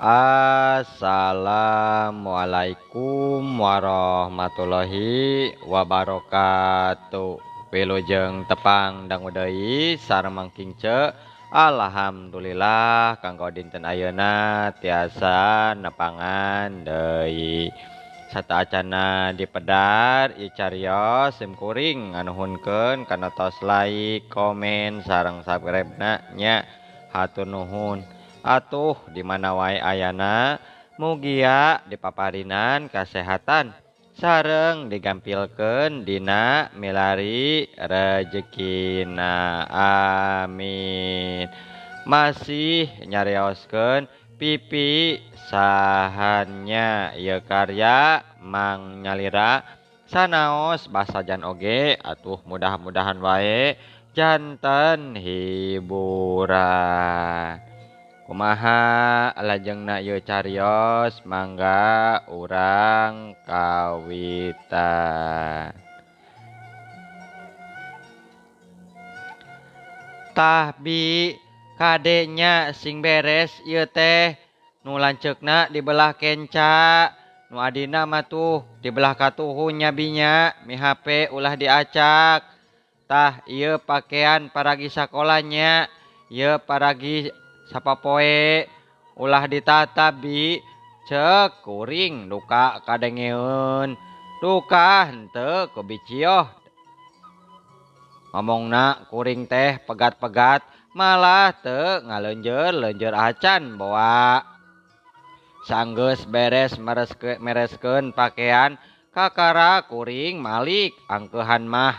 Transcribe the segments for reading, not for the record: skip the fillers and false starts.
Assalamualaikum warahmatullahi wabarakatuh. Wilujeng tepang dangu deui sareng Mang Kingce. Alhamdulillah kanggo dinten ayeuna tiasa nepangan deui. Sataacana dipedar ieu carios sim kuring nganuhunkeun kana tos like, komen, sareng subscribe-na nya. Hatur nuhun. Atuh di mana wae ayana mugia dipaparinan kasehatan sareng digampilkeun dina milari rejekina, amin. Masih nyarioskeun pipi sahannya ieu karya Mang Nyalira sanaos basajan oge atuh mudah-mudahan wae janten hiburan. Kumaha lajengna ieu carios mangga urang kawitan. Tah bi kadenya sing beres ieu teh nu lanceukna dibelah kenca, nu adina mah tuh dibelah katuhu nya binya, mi HP ulah diacak. Tah ieu pakaian paragi sakolanya, ieu paragi sapapoe ulah ditata bi, cek kuring duka kadengeun duka henteu ku bicioh. Ngomongna kuring teh pegat-pegat malah teu ngaleunjeur-leunjeur acan boa. Sanggeus beres mereskeun pakaian kakara kuring malik angkeuhan mah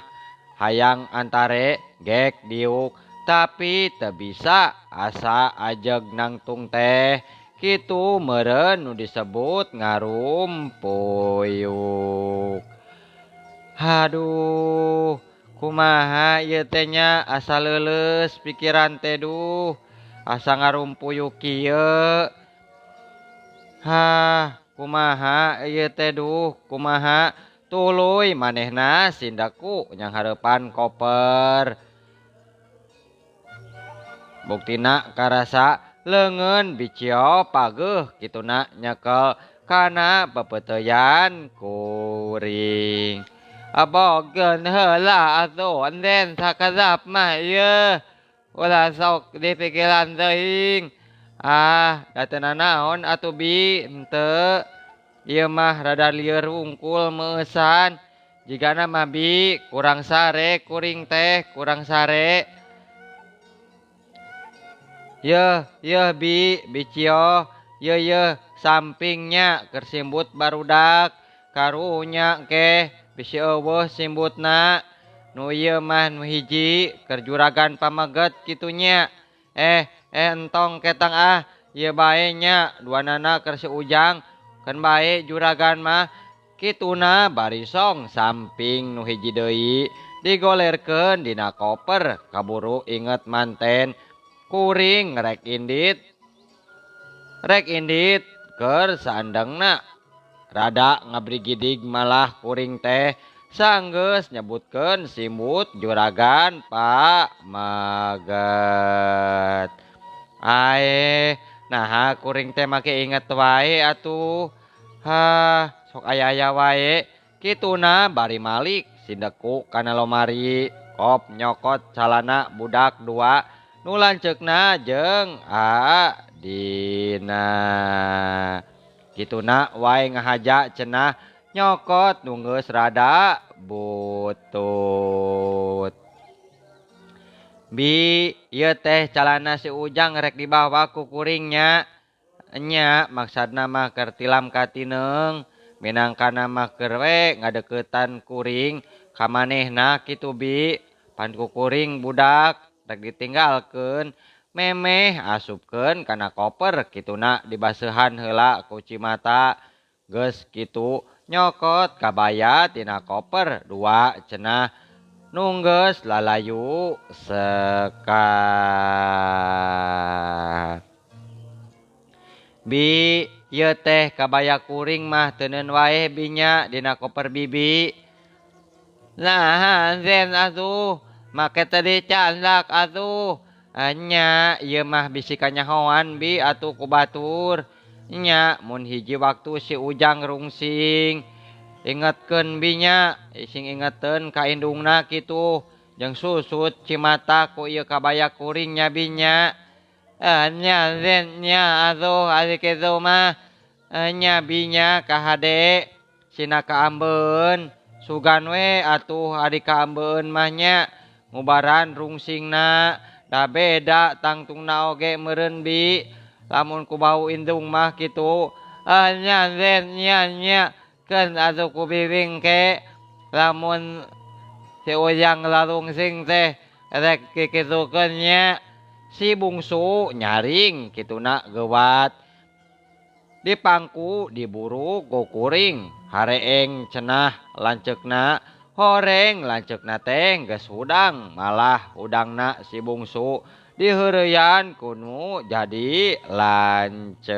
hayang antare gek diuk tapi teu bisa asa ajeg nangtung teh kitu meureun nu disebut ngarumpuyuk. Haduh, kumaha ieu teh nya asa leuleus pikiran teh duh, asa ngarumpuyuk kieu. Hah, kumaha ieu teh duh, kumaha tuluy manehna sindaku nyanghareupan koper. Buktina karasa leungeun bicio pageuh kituna nyekel kana pepeuteyan kuring. Abogeun heula atuh enden sakedap mah ieu ulah sok dipikiran teuing. Ah, da teu nanaon atuh bi henteu. Ieu mah rada lieur wungkul meueusan. Jigana mah bi kurang sare kuring teh kurang sare. Yeuh, yeuh bi, bicio, yeuh yeuh sampingnya keur simbut barudak, karunya keh bisi eueuh simbutna. Nu ieu mah nu hiji keur juragan pameget kitunya. Entong ketang ah, ieu bae nya duanana keur si Ujang, keun bae juragan mah kituna barisong samping nu hiji deui digolerkeun dina koper kaburu inget manten. Kuring rek indit keur saandengna rada ngabrigidig malah kuring teh sanggeus nyebutkeun simbut juragan Pak Maget. Ae, naha kuring teh make inget wae atuh. Hah, sok aya-aya wae kituna bari malik sindeku kana lomari kop nyokot calana budak dua nu lanceukna jeung adina. Kituna wae ngahaja cenah nyokot nu geus rada butut. Bi, ieu teh calana si Ujang rek dibawa ku kuringnya. Nya maksadna mah keur tilam katineung, minangkana mah keur we ngadeuketan kuring ka manehna kitu bi. Pan ku kuring budak rek ditinggalkeun memeh asupkeun kana koper kituna dibaseuhan heula ku cimata. Geus kitu nyokot kabaya tina koper dua cenah nunggeus lalayu sekar. Bi, ieu teh kabaya kuring mah teuneun wae binya dina koper bibi. Nah, zen atuh make teh dicandak atuh. Nya ieu mah bisi kanyahoan bi atuh ku batur. Nya mun hiji waktu si Ujang rungsing ingetkeun binya sing ingeteun ka indungna kitu jeung susut cimata ku ieu kabaya kuring nya binya. Nya zen nya atuh ari kitu mah nya binya kahade sina kaambeun sugan we atuh ari kaambeun mah nya ngubaran rungsingna da beda tangtungna oge meureun bi lamun ku bau indung mah kitu. Nya zen nya nya keun atuh ku biwing ke lamun si Ujang larungsing teh rek kikitukeun nya. Si bungsu nyaring kituna geuwat dipangku diburu ku kuring hareeng cenah lanceukna horeng lanceukna teh geus hudang malah hudangna si bungsu diheureyan kunu jadi lanceuk.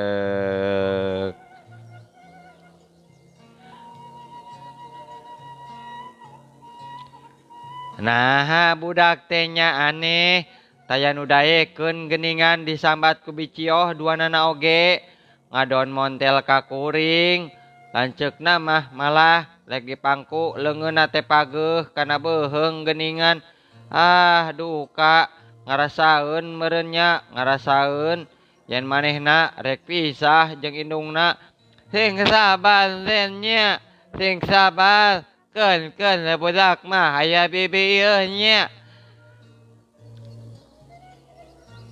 Nah budak teh nya aneh taya nu daekeun geuningan disambat ku bicioh duanana oge ngadon montel ka kuring lanceukna mah malah rek dipangku leungeunna teh pageuh kana beuheung geuningan. Ah duka ngarasaeun meureun nya ngarasaeun yen manehna rek pisah jeung indungna. Sing sabar zen nya sing sabar keun keun budak mah aya bibi ieu nya.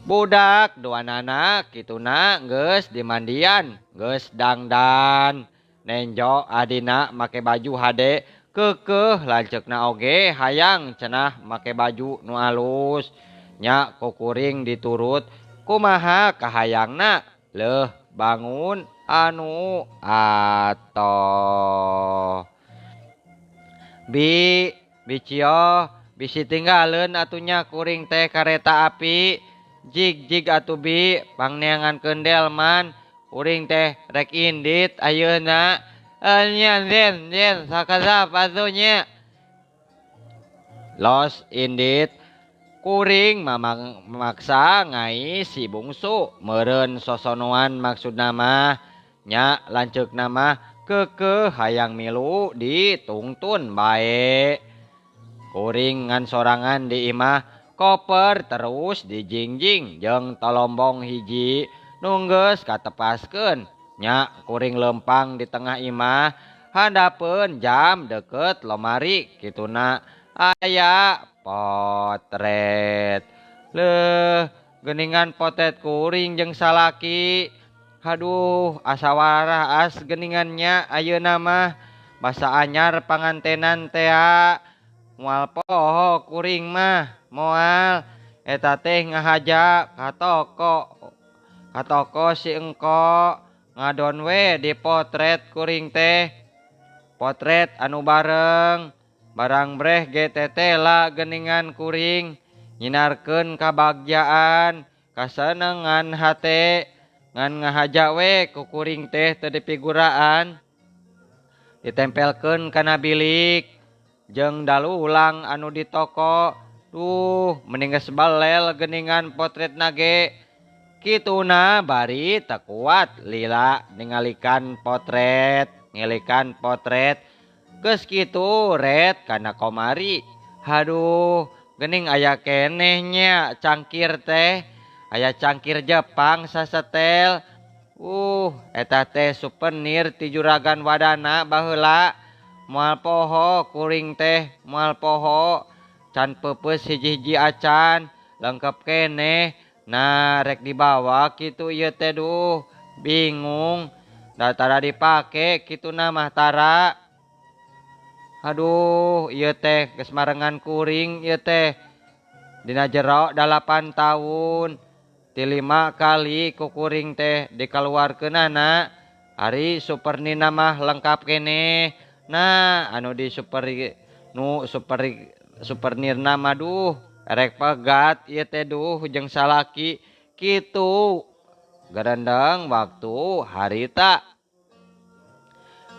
Budak duanana kituna geus dimandian geus dangdan nenjo adina make baju hade keukeuh lanceukna oge hayang cenah make baju nu alus nya ku kuring diturut kumaha kahayangna leuh bangun anu atoh. Bi bicio bisi tinggaleun atunya kuring teh kareta api jig-jig atuh bi pangneangankeun delman kuring teh rek indit ayeuna. Nya zen zen sakasap atuh nya. Los indit kuring mamang maksa ngai si bungsu meureun sosonoan maksudna mah nya lanceukna mah keukeuh hayang milu ditungtun bae. Kuring ngan sorangan di imah koper terus dijingjing jeung tolombong hiji nu geus katepaskeun nya kuring lempang di tengah imah handapeun jam deket lomari kituna aya potret. Leuh geuningan potret kuring jeung salaki. Haduh asa warah as geuningannya ayeuna mah basa anyar pangantenan tea moal poho kuring mah moal eta teh ngahaja ka toko si engko ngadon we di potret kuring teh potret anu bareng barang breh ge tetela geuningan kuring nyinarkeun kabagjaan kasenengan hate ngan ngahaja we ku kuring teh teu dipiguraan ditempelkeun kana bilik jeung dalulang anu di toko. Duh mending geus balel geuningan potretna ge kituna bari teu kuat lila ningalikan potret ngelikan potret geus kitu ret kana komari. Haduh geuning aya keneh nya cangkir teh aya cangkir Jepang sasetel. Eta teh souvenir ti juragan wadana baheula moal poho kuring teh moal poho can peupeus hiji-hiji acan lengkap keneh. Nah rek dibawa kitu ieu teh duh bingung da tara dipake kituna mah tara. Aduh ieu teh geus marengan kuring ieu teh dina jero 8 tahun ti 5 kali ku kuring teh dikaluarkeunana. Ari supernina mah lengkap keneh. Nah anu di super nu super supernirna mah duh rek pegat ieu teh duh jeung salaki kitu garandeng waktu harita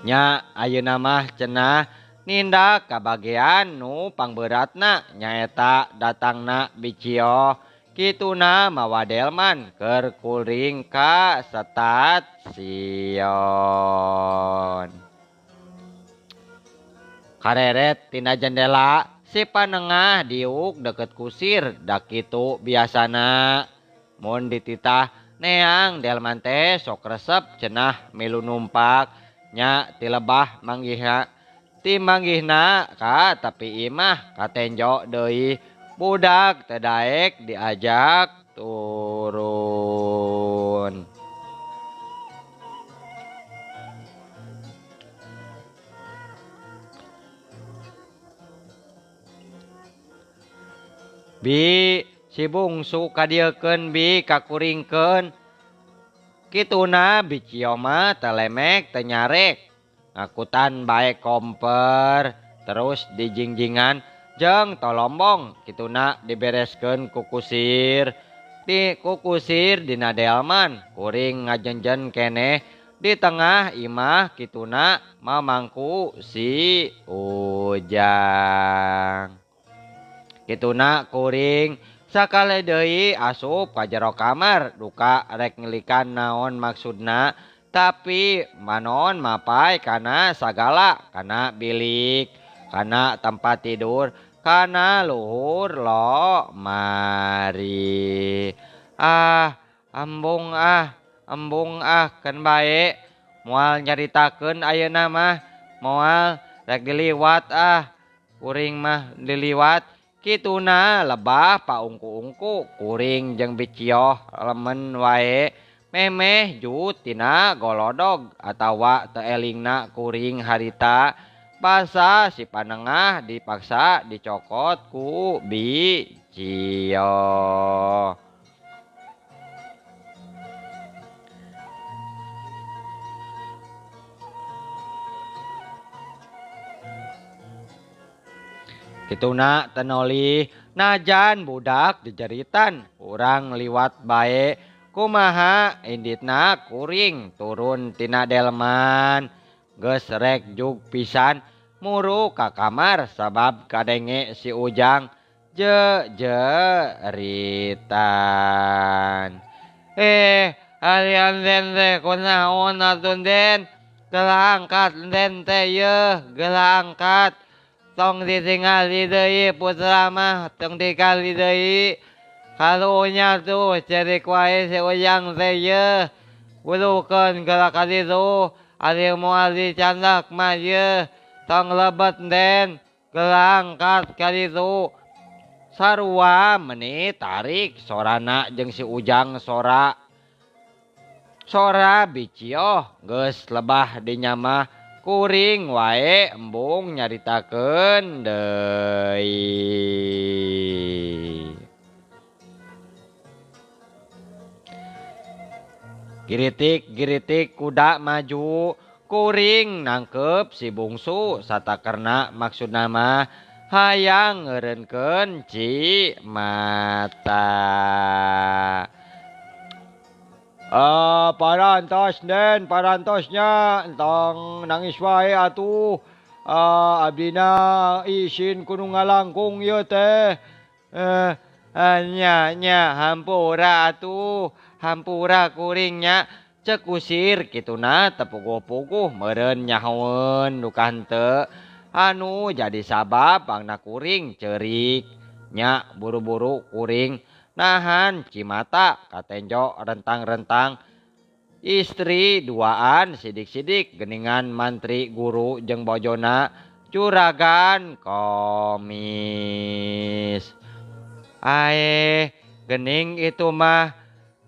nya ayeuna mah cenah nindak kabagean nu pangberatna nyaeta datangna bicioh Kituna mawa delman keur kuring ka stasiun. Kareret tina jendela si panengah diuk deket kusir da kitu biasana. Mun dititah neang delman teh sok resep cenah milu numpak nya tilebah manggihna ti manggihna ka tapi imah katenjo deui budak teu daek diajak turun. Bi si bungsu kadieukeun bi kakuringkeun. Kituna Bicioh mah telemek teu nyarek. Ngakutan bae komper terus dijingjingan jeung tolombong kituna dibereskeun ku kusir. Di ku kusir dina delman kuring ngajenjen keneh di tengah imah kituna mamangku si Ujang. Kituna kuring sakali deui asup ka jero kamar duka rek ngelikan naon maksudna tapi manon mapai kana sagala kana bilik kana tempat tidur kana luhur lomari. Ah embung ah keun bae moal nyaritakeun ayeuna mah moal rek diliwat ah kuring mah diliwat. Kituna lebah paungku-ungku kuring jeung Bicioh lemen wae memeh jut tina golodog atawa teu elingna kuring harita basa si panengah dipaksa dicokot ku Bicioh. Kituna tenoli najan budak dijeritan urang liwat bae kumaha inditna kuring turun tina delman geus rek jug pisan muru ka kamar sabab kadenge si Ujang jejeritan. Alian den teh kunaon atuh den gelah angkat den teh yeuh gelah angkat tong ditingali deui putra mah tong dikali deui kalunya tuh cerik wae si Ujang teh yeuh bulukeun geura ka ditu ari moal dicandak mah yeuh tong lebet den geura angkat ka ditu. Sarua meni tarik sorana jeung si Ujang sora sora Bicioh geus lebah dinya mah kuring wae embung nyaritakeun deui. Giritik-giritik kuda maju kuring nangkep si bungsu satakerna maksudna mah hayang ngeureunkeun ci mata. Parantos den parantosnya entong nangis wae atuh. Abdina isin kudu ngalangkung ieu teh. Nya nya hampura atuh hampura kuringnya cek kusir kituna tepuguh-puguh meureun nyahoeun duka henteu anu jadi sabab pangna kuring ceurik nya buru-buru kuring nahan cimata katenjo rentang-rentang istri duaan sidik-sidik geningan mantri guru jeung bojona juragan komis. Ae gening itu mah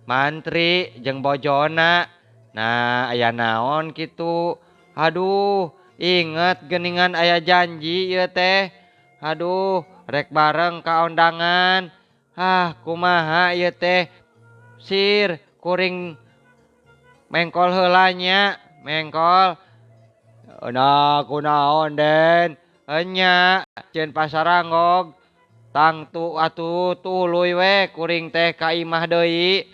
mantri jeung bojona. Nah aya naon kitu. Aduh inget geningan aya janji ieu teh. Aduh rek bareng ka ondangan. Ah kumaha ieu teh sir kuring mengkol heula nya mengkol. Nah kunaon den enya ceun pasaranggog tangtu atuh tuluy we kuring teh ka imah deui.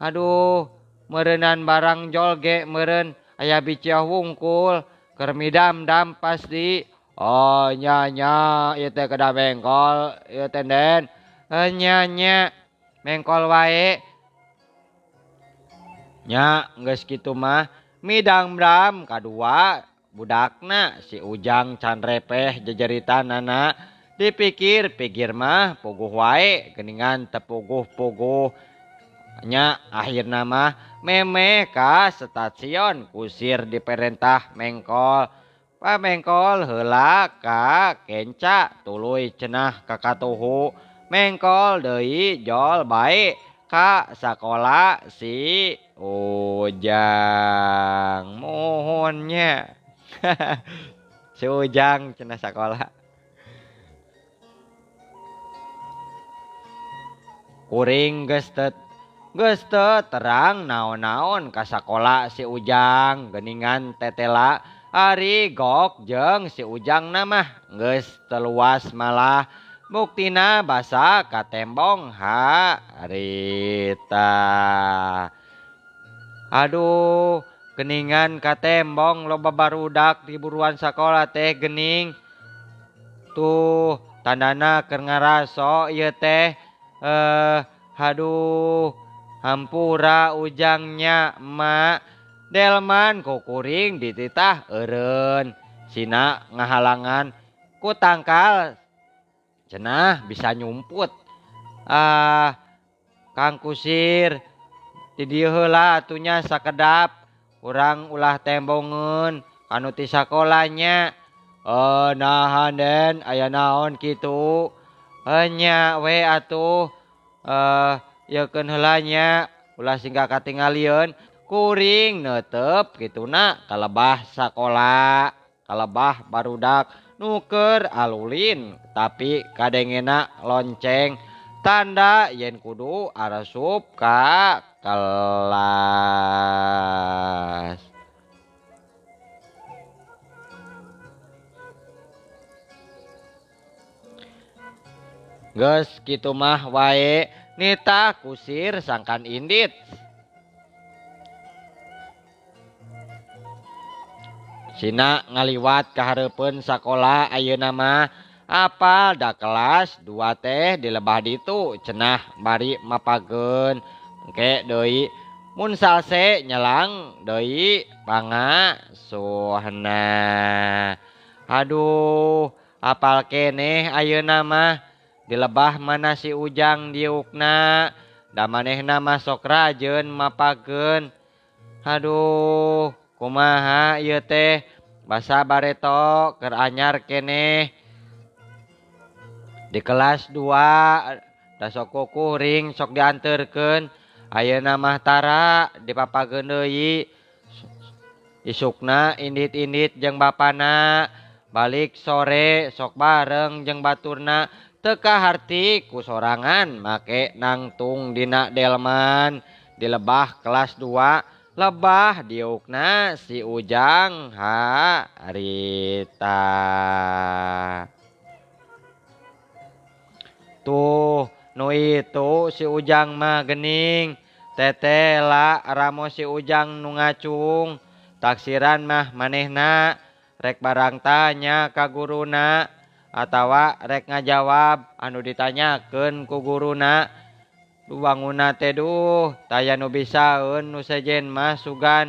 Aduh meureunnan barang jol ge meureun aya Bicioh wungkul keur midam-dam pasti. Oh nya nya ieu teh kedah mengkol ieu teh den. Nya nya Mengkol wae. Nya geus kitu mah midang-dam kadua budakna si Ujang can repeh jejeritanana dipikir-pikir mah puguh wae geuningan teu puguh-puguh. Nya akhirna mah memeh ka stasiun kusir diperintah mengkol. Pa mengkol heula ka kenca tuluy cenah ka katuhu. Mengkol deui jol bae ka sakola si Ujang. Muhunnya. Si Ujang cenah sakola. Kuring geus teu terang naon-naon ka sakola si Ujang geuningan tetela ari gok jeung si Ujang na mah geus teluas malah buktina basa katembong harita. Aduh, geningan katembong loba barudak di buruan sakola teh gening. Tuh, tandana keur ngaraso ieu teh. Aduh, hampura Ujangnya emak. Delman ku kuring dititah eureun. Sina ngahalangan ku tangkal cenah bisa nyumput. Ah, Kang Kusir di dieu heula atunya sakedap urang ulah tembongeun kanu ti sakolanya. Nahan Den aya naon kitu? Nya we atuh yeukeun heula nya ulah singga katingalieun kuring neuteup kituna kalebah sakola kalebah barudak nuker alulin tapi kadengena lonceng tanda yen kudu arasup ka kelas. Geus kitu mah wae nita kusir sangkan indit. Sina ngaliwat ka hareupeun sakola ayeuna mah apal da kelas 2 teh di lebah ditu cenah bari mapageun engke deui mun salse nyelang deui pangasuhna. Aduh, apal keneh ayeuna mah di lebah mana si Ujang diukna da manehna mah sok rajeun mapageun. Aduh, kumaha ieu teh basa bareto keur anyar keneh di kelas 2 da sok kuring sok dianterkeun ayeuna mah tara dipapageun deui. Isukna indit-indit jeung bapana balik sore sok bareng jeung baturna teu kaharti ku sorangan make nangtung dina delman di lebah kelas 2 lebah diukna si Ujang harita. Tuh nu itu si Ujang mah gening tetela ramo si Ujang nu ngacung taksiran mah manehna rek barang tanya ka guruna atawa rek ngajawab anu ditanyakeun ku guruna. Banguna teh duh taya nu bisaeun nu sejen mah sugan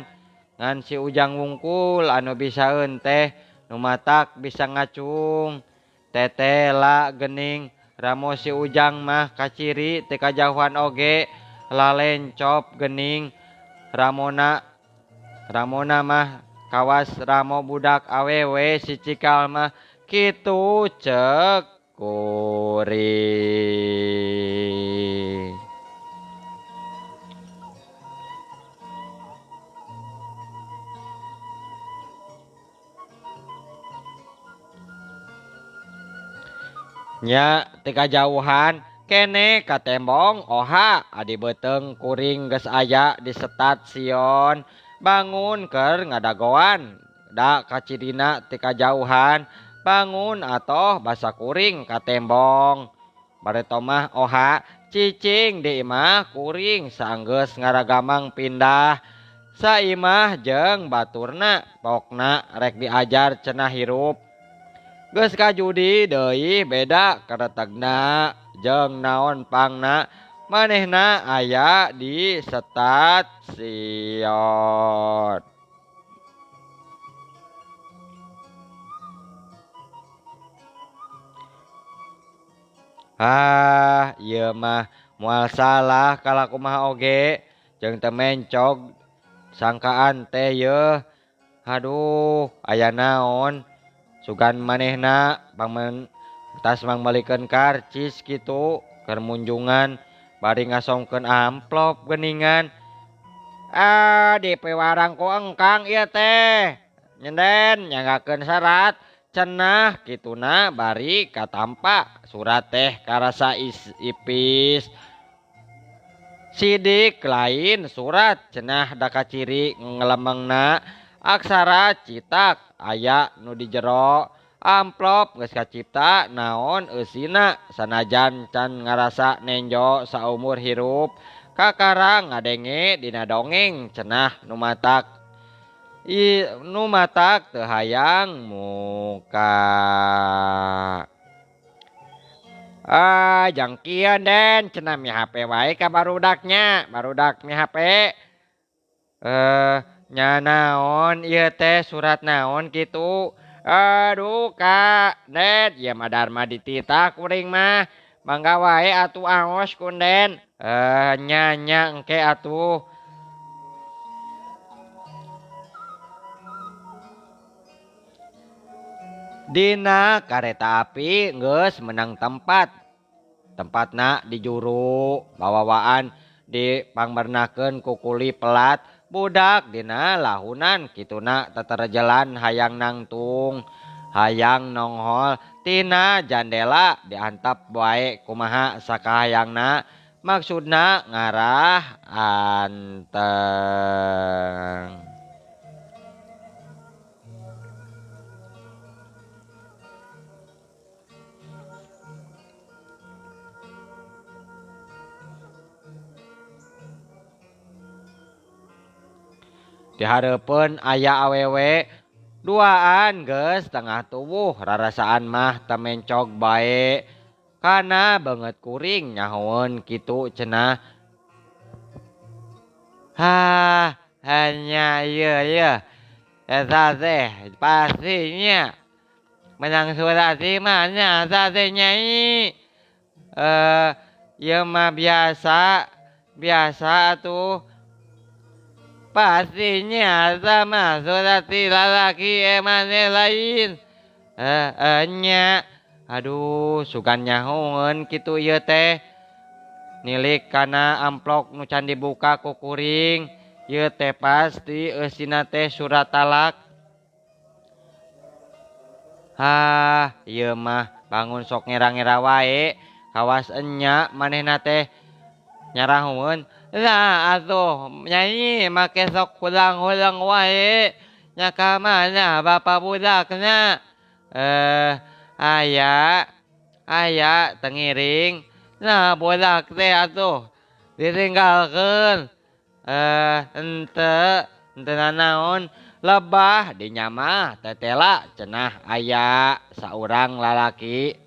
ngan si Ujang wungkul anu bisaeun teh nu matak bisa ngacung tetela gening ramo si Ujang mah kaciri teu kajauhan oge lalencop gening ramona ramona mah kawas ramo budak awewe si cikal mah kitu cek kuring. Nya teu kajauhan kene katembong oha adi beuteung kuring geus aya di stasiun bangun keur ngadagoan da kacirina teu kajauhan bangun atoh basa kuring katembong bareto mah oha cicing di imah kuring saenggeus ngaragamang pindah saimah jeung baturna pokna rek diajar cenah hirup. Geus kajudi deui beda karetegna jeung naon pangna Manehna aya di stasiun. Ah, ieu mah moal salah kalakumaha oge jeung teu mencog sangkaan teh yeuh. Aduh, aya naon sugan manehna pangmen tas mangbalikeun karcis kitu keur munjungan bari ngasongkeun amplop geuningan. Ah, dipiwarang ku engkang ieu teh. Nyenden nyanggakeun sarat cenah kituna bari katampa surat teh karasa ipis. Sidik lain surat cenah da kaciri ngelemengna aksara citak aya nu di jero amplop geus kacipta naon eusina sanajan can ngarasa nenjo saumur hirup kakara ngadenge dina dongeng cenah nu matak nu matak teu hayang muka. Ah, jangkian den cenah mi HP wae ka barudaknya, barudak mi HP. Nya naon ieu teh surat naon kitu? Aduh Kak, Den, ieu mah darma dititah kuring mah. Mangga wae atuh aos kunden. Nya nya engke atuh. Dina kareta api geus menang tempat. Tempatna di juru bawawaan dipangbernakeun ku kuli pelat budak dina lahunan kituna teterjelan hayang nangtung hayang nonghol tina jandela diantap wae kumaha sakahayangna maksudna ngarah anteng. Dihareupeun aya awewe duaan geus tengah tubuh rarasaan mah teu mencog bae kana beungeut kuring nyahoeun kitu cenah. Hah, hanya ieu ieu eta teh pastinya menang surat di mana eta teh nyai. Ieu mah biasa biasa atuh. Pastinya sama surat lalaki emane lain. Nya. Aduh, sugan nyahoeun kitu ieu teh. Nilik kana amplop nu can dibuka ku kuring. Ieu teh pasti eusina teh surat talak. Hah, ieu mah bangun sok ngera-ngera wae. Kawas enya manehna teh nyarahoeun. Lah atuh nyai make sok hulang-hulang wae. Nya ka mana bapa budakna? Aya aya tengiring. Nah budak teh atuh ditinggalkeun. Henteu henteu nanaon lebah dinya mah tetela cenah aya saurang lalaki.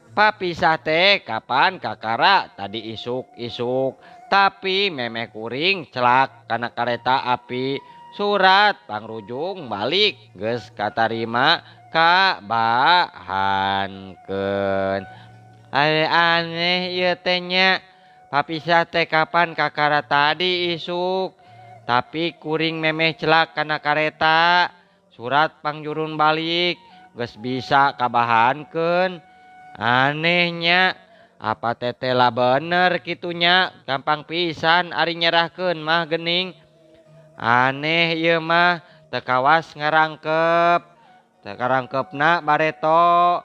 Papisah teh kapan kakara tadi isuk-isuk tapi memeh kuring celak kana kareta api surat pangrujung balik geus katarima ka bahankeun. Aneh ieu teh nya papisah teh kapan kakara tadi isuk tapi kuring memeh celak kana kareta surat pangjurun balik geus bisa kabahankeun. Anehnya apa tetela bener kitunya gampang pisan ari nyerahkeun mah gening. Aneh ieu mah teu kawas ngarangkep. Teu karangkepna bareto.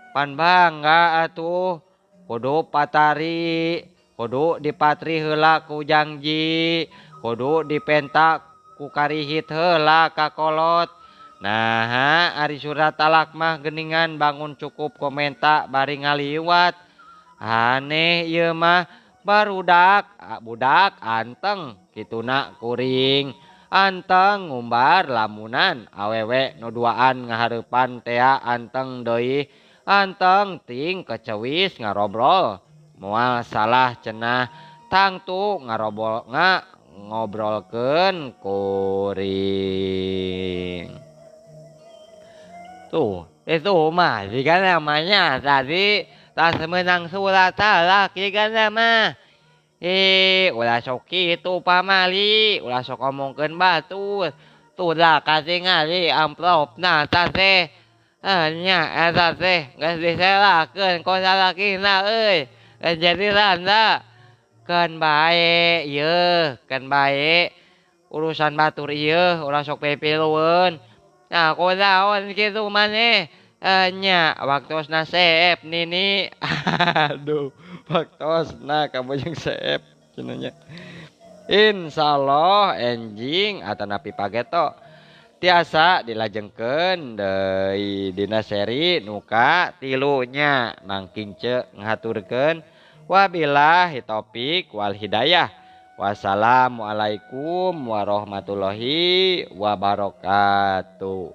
Pan bangga atuh kudu patari, kudu dipatri heula ku jangji, kudu dipenta ku karihit heula ka kolot. Nah, ari surat talak mah geningan bangun cukup komenta bari ngaliwat. Aneh ieu mah barudak budak anteng kituna kuring. Anteng ngumbar lamunan awewe nu duaan ngahareupan tea anteng deui. Anteng ting kecewis ngarobrol moal salah cenah tangtu ngarobol nga ngobrolkeun kuring. Tuh, itu mah jika namanya tadi tas menang surat talak jika nama. Eh, ulah sok kitu pamali, ulah sok ngomongkeun batur. Tuh lah katingali amplopna tah teh. Nya eta teh geus diselakeun ku salakina euy. Geus jadi randa. Keun bae ieu, keun bae urusan batur ieu ulah sok pipilueun. Nah, kunaon kitu maneh? Nya waktosna seep nini. Aduh, waktosna kamu jeung seep cenah nya. Insyaallah enjing atanapi pageto tiasa dilajengkeun deui dina seri nu ka tilu nya. Mangking ce ngahaturkeun, wabillahi taufik wal hidayah. Wassalamualaikum warahmatullahi wabarakatuh.